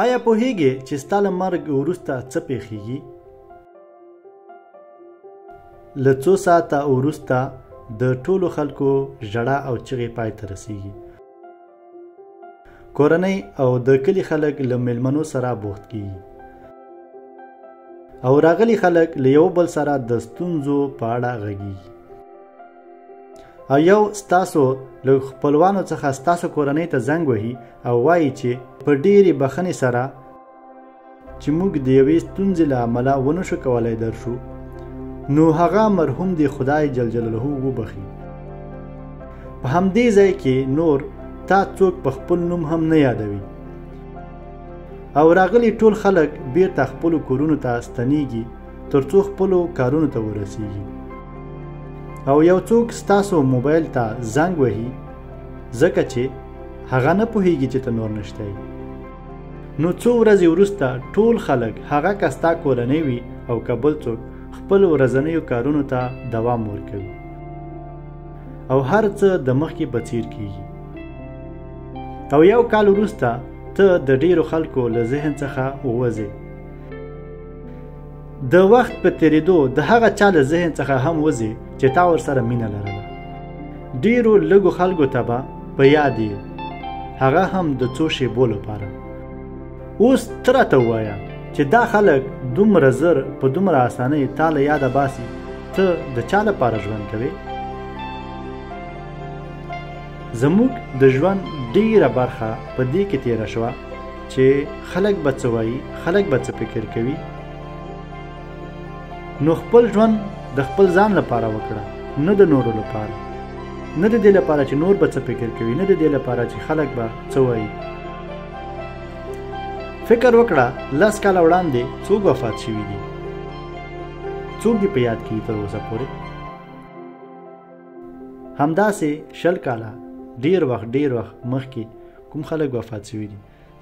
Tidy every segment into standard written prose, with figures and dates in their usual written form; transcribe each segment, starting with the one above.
آیا پوهیږې چې ستا له مرګ وروسته څه پیښیږي؟ له څو ساعته وروسته د ټولو خلکو ژړا او چیغې پای ته رسیږي. کورنۍ او د کلي خلک له میلمنو سره بوخت کیږي او راغلي خلک له یو بل سره د ستونزو په اړه غږیږي. او یو ستاسو له خپلوانو څخه ستاسو کورنۍ ته زنګ وهي او وایي چې په ډېرې بخښنې سره چې موږ د یوې ستونزې له امله ونه شو کولی درشو، نو هغه مرحوم دې خدای جل جلاله وبخښي. په همدې ځای کې نور تا څوک په خپل نوم هم نه یادوي او راغلي ټول خلک بیرته خپلو کورونو ته ستنیږي ترڅو خپلو کارونو ته ورسیږي. او یو څوک ستاسو موبایل ته زنګ وهي ځکه چې هغه نه پوهیږي چې ته نور نشته یې. نو څو ورځې وروسته ټول خلک، هغه که ستا کورنۍ وي او که بل څوک، خپل ورځنیو کارونو ته دوام ورکوي او هر څه د مخکې په څیر کیږي. او یو کال وروسته ته د ډیرو خلکو له ذهن څخه ووځې. د وخت په تیریدو د هغه چا له ذهن څخه هم وځې چې تا ورسره مینه لرله. ډیرو لږو خلکو ته به په یاد یې، هغه هم د څو شیبو لپاره. اوس ته راته ووایه چې دا خلک دومره زر په دومره اسانۍ تا له یاده باسي، ته د چا لپاره ژوند کوې؟ زموږ د ژوند ډیره برخه په دې کې تیره شوه چې خلک به څه وایي، خلک به څه فکر کوي. نو خپل ژوند د خپل ځان لپاره وکړه، نه د نورو لپاره، نه د دې لپاره چې نور به څه فکر کوي، نه د دې لپاره چې خلک به څه وایي. فکر وکړه، 10 کاله وړاندې څوک وفات شوي دي؟ څوک دې په یاد کې تر اوسه پورې؟ همداسې 20 کاله، ډیر وخت مخکې کوم خلک وفات شوي دي،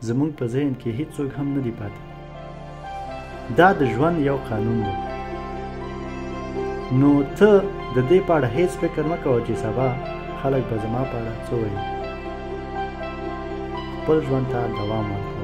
زموږ په ذهن کې هیڅوک هم نه دي پاتې. دا د ژوند یو قانون دی. نو ته د دې په اړه هیڅ فکر مه کوه چې سبا خلک به زما په اړه څه وایي. خپل ژوند ته دوام ورکړه.